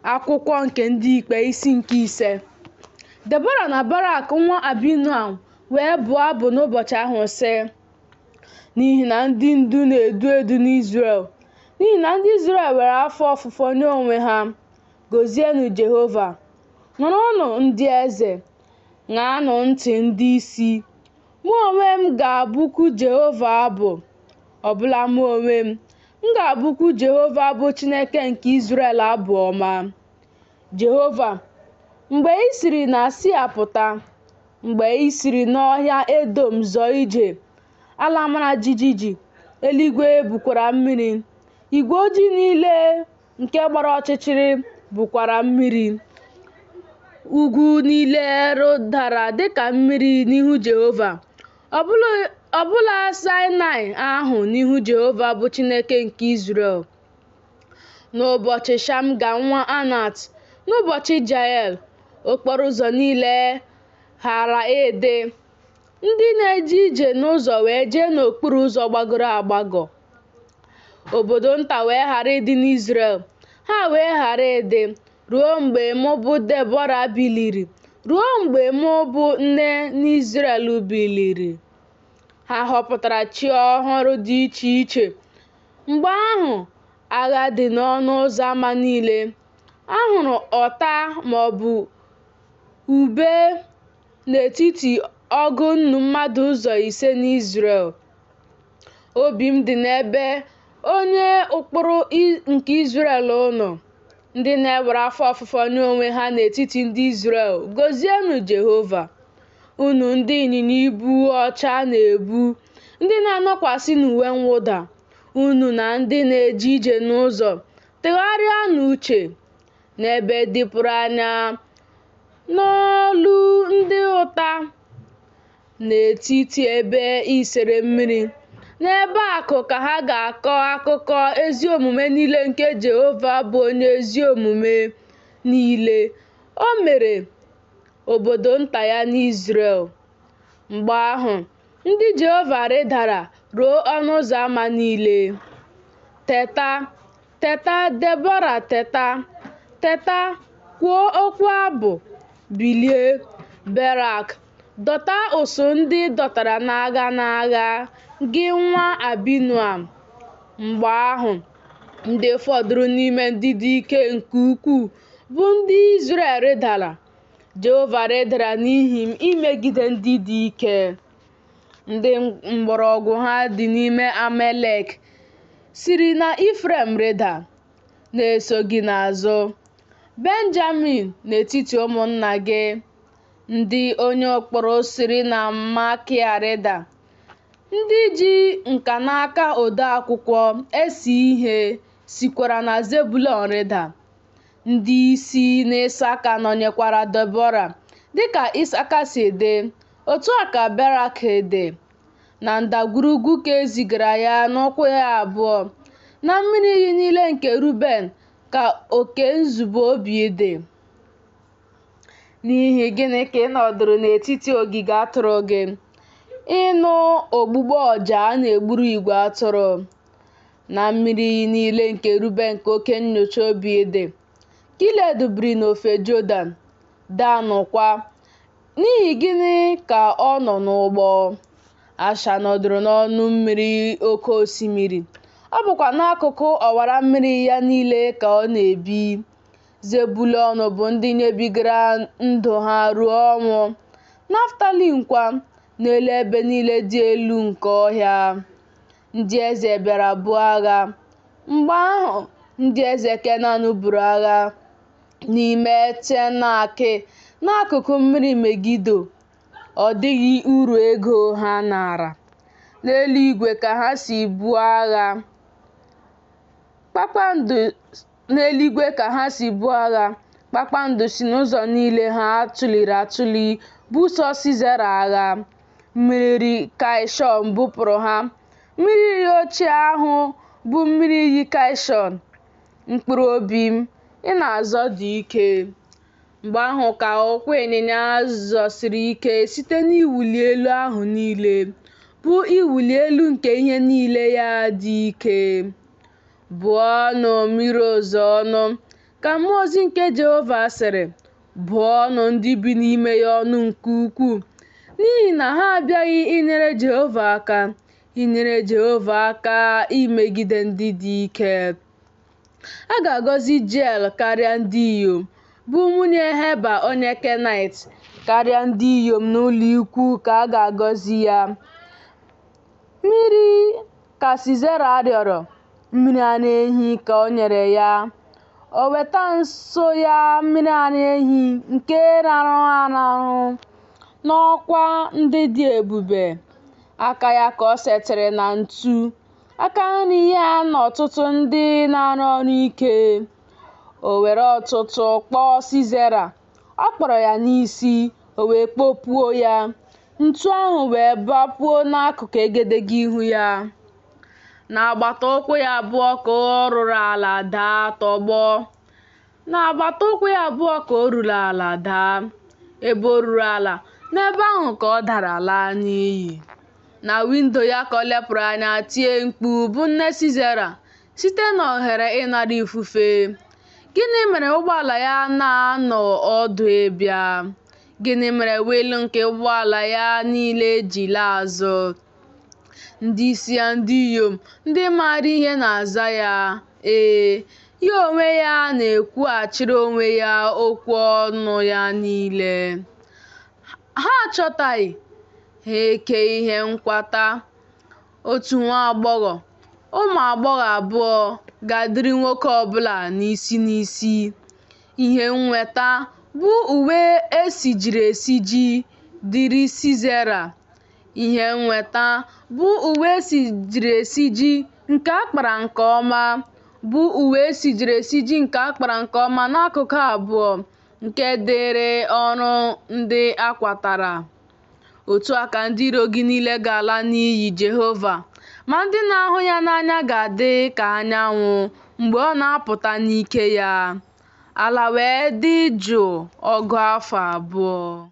Akwụkwọ nke Ndị Ikpe isi nke 5. Debọra na Barak nwa Abinoam wee bụọ abụ n'ụbọchị ahụ, sị, N'ihi na ndị ndu na-edu edu n'Izrel, n'ihi na ndị Izrel were afọ ofufo nye onwe ha, gọzienụ Jehova. Nụrụnụ, ndị eze, ṅaanụ ntị, ndị isi. Mụ onwe m ga-abụku Jehova abụ, ọbụla mụ onwe m, m ga-abụku Jehova bụ Chineke nke Izrel abụ ọma. Jehova, mgbe i siri na Sia pụta, mgbe i siri n'ọhịa Edọm zọọ ije, ala mara jijiji, eluigwe bukwara mmiri, igwe ojii niile nke gbara ọchịchịrị bukwara mmiri. Ugwu niile rụdara dịka mmiri n'ihu Jehova, ọbụla Saịnaị ahụ n'ihu Jehova bụ Chineke nke Izrel. N'ụbọchị Shamga nwa Anat, n'ụbọchị Jael, okporo ụzọ niile ghara ịdị, ndị na-eje ije n'ụzọ wee jee n'okpuru ụzọ gbagọrọ agbagọ. Obodo nta wee ghara ịdị n'Izrel, ha wee ghara ịdị, ruo mgbe mụ bụ Debọra biliri, ruo mgbe mụ bụ nne n'Izrel biliri. Ha họpụtara chi ọhụrụ dị iche iche. Mgbe ahụ, agha dị n'ọnụ ụzọ ámá niile. A hụrụ ọta ma ọ bụ ube n'etiti ọgụ nnu mmadụ ụzọ ise n'Izrel. Obi m dị n'ebe onye ụkpụrụ nke Izrel nọ, ndị na-ewere afọ ofufo nye onwe ha n'etiti ndị Izrel, gọzienụ Jehova. Unu ndị ịnyịnya ibu ọcha na-ebu, ndị na-anọkwasị n'uwe mwụda, unu na ndị na-eje ije n'ụzọ, tụgharịanụ uche n'ebe dịpụrụ anya n'olu ndị ụta, n'etiti ebe isere mmiri, n'ebe akụ ka ha ga-akọ akụkọ ezi omume niile nke Jehova bụ onye ezi omume niile o mere obodo nta ya n'Izrel. Mgbe ahụ, ndị Jehova rịdara ruo ọnụ ụzọ ámá niile. Teta, teta, Debọra, teta! Teta, kwuo okwu abụ! Bilie, Berak, dọta ụsụ ndị dọtara n'agha n'agha, gị nwa Abinoam. Mgbe ahụ, ndị fọdụrụ n'ime ndị dị ike nke ukwuu bụ ndị Izrel rịdara. Jehova rịdara n'ihi m imegide ndị dị ike. Ndị mgbọrọgwụ ha dị n'ime Amalek siri na Ifrem rịda, na-eso gị n'azụ. Benjamin n'etiti ụmụnna gị, ndị onye ụkpụrụ siri na Makia rịda, ndị ji nkanaka ode akwụkwọ ese ihe sikwara na Zebụlọn rịda. Ndị isi n'Ịsaka nọnyekwara Debọra, dịka Ịsaka si dị, otu a ka Berak dị. Na ndagwurugwu ka e zigara ya n'ụkwụ ya abụọ, na mmiri iyi niile nke Ruben ka oke nzube obi dị. N'ihi gịnị ka ị nọdụrụ n'etiti ogige atụrụ gị, ịnụ ogbugbo ọja a na-egburu igwe atụrụ? Na mmiri iyi niile nke Ruben ka oke nnyocha obi dị. Gilead biri n'ofe Jọdan, Dan kwa, n'ihi gịnị ka ọ nọ n'ụgbọ? Asha nọdụrụ n'ọnụ mmiri oke osimiri, ọ bụkwa n'akụkụ ọwara mmiri ya niile ka ọ na-ebi. Zebụlọn bụ ndị nyebigara ndụ ha ruo ọnwụ, Naftali kwa, n'elu ebe niile dị elu nke ọhịa. Ndị eze bịara buo agha. Mgbe ahụ, ndị eze Kenan buru agha n'ime Teanak n'akụkụ mmiri Megido. Ọ dịghị uru ego ha nara. N'eluigwe ka ha si buo agha. Kpakpando n'eluigwe ka ha si buo agha, kpakpando si n'ụzọ niile ha tụliri atụli buso Sisera agha. Mmiri Kaịshọn bupụrụ ha, mmiri iyi ochie ahụ bụ mmiri iyi Kaịshọn. Mkpụrụ obi m, ị na-azọ dị ike. Mgbe ahụ ka ụkwụ ịnyịnya zọsiri ike site n'iwuli elu ahụ niile, bụ iwuli elu nke ihe niile ya dị ike. Bụọnụ Meroz ọnụ, ka mmụọ ozi nke Jehova sịrị, bụọnụ ndị bi n'ime ya ọnụ nke ukwuu, n'ihi na ha abịaghị inyere Jehova aka, inyere Jehova aka imegide ndị dị ike. A ga-agọzi Jeel karịa ndị inyom, bụ nwunye Heba onye Kenaịt, karịa ndị inyom n'ụlọikwuu ka a ga-agọzi ya. Mmiri ka Sisera rịọrọ, mmiri ara ehi ka o nyere ya. O weta nso ya mmiri ara ehi nke rarụ ararụ n'ọkwa ndị dị ebube. Aka ya ka o setịrị na ntu, aka nri ya n'ọtụtụ ndị na-arụ ọrụ ike. O were ọtụtụ kpọọ Sisera, ọ kpọrọ ya n'isi, o wee kpọpuo ya. Ntu ahụ wee bapuo n'akụkụ egedege ihu ya. N'agbata ụkwụ ya abụọ ka o ruru ala daa tọgbọ. N'agbata ụkwụ ya abụọ ka o ruru ala daa. Ebe o ruru ala, n'ebe ahụ ka ọ dara laa n'iyi. Na windo ya ka o lepụrụ anya tie mkpu, bụ nne Sisera, site n'ohere ịnara ifufe. Gịnị mere ụgbọala ya na-anọ ọdụ ịbịa? Gịnị mere wiil nke ụgbọala ya niile ji laa azụ? Ndị isi ya ndị inyom ndị maara ihe na-aza ya, ee, ya onwe ya na-ekwughachiri onwe ya okwu ọnụ ya niile. Ha achọtaghị, ha ekee ihe nkwata. Otu nwa agbọghọ, ụmụ agbọghọ abụọ ga-adịrị nwoke ọ bụla n'isi n'isi. Ihe nnweta, bụ uwe e sijiri esiji, dịrị Sisera. Ihe nnweta, bụ uwe e sijiri esiji nke a kpara nke ọma, bụ uwe e sijiri esiji nke a kpara nke ọma n'akụkụ abụọ, nke dịịrị ọrụ ndị a kwatara. Otu a ka ndị iro gị niile ga-ala n'iyi, Jehova, ma ndị na-ahụ ya n'anya ga-adị ka anyanwụ mgbe ọ na-apụta n'ike ya. Ala wee dị jụụ ọgụ afọ abụọ.